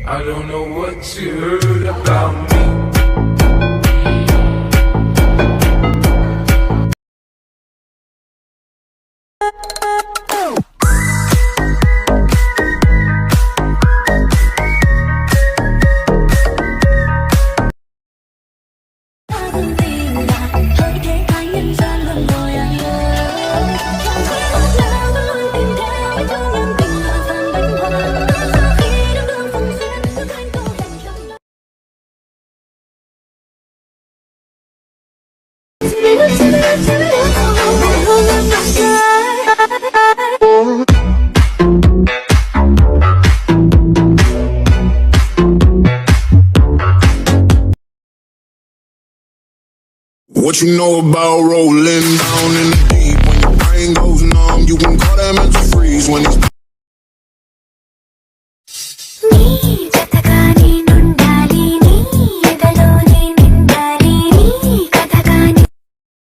I don't know what you heard about me. What you know about rolling down in the deep? When your brain goes numb, you can call that mental freeze. When these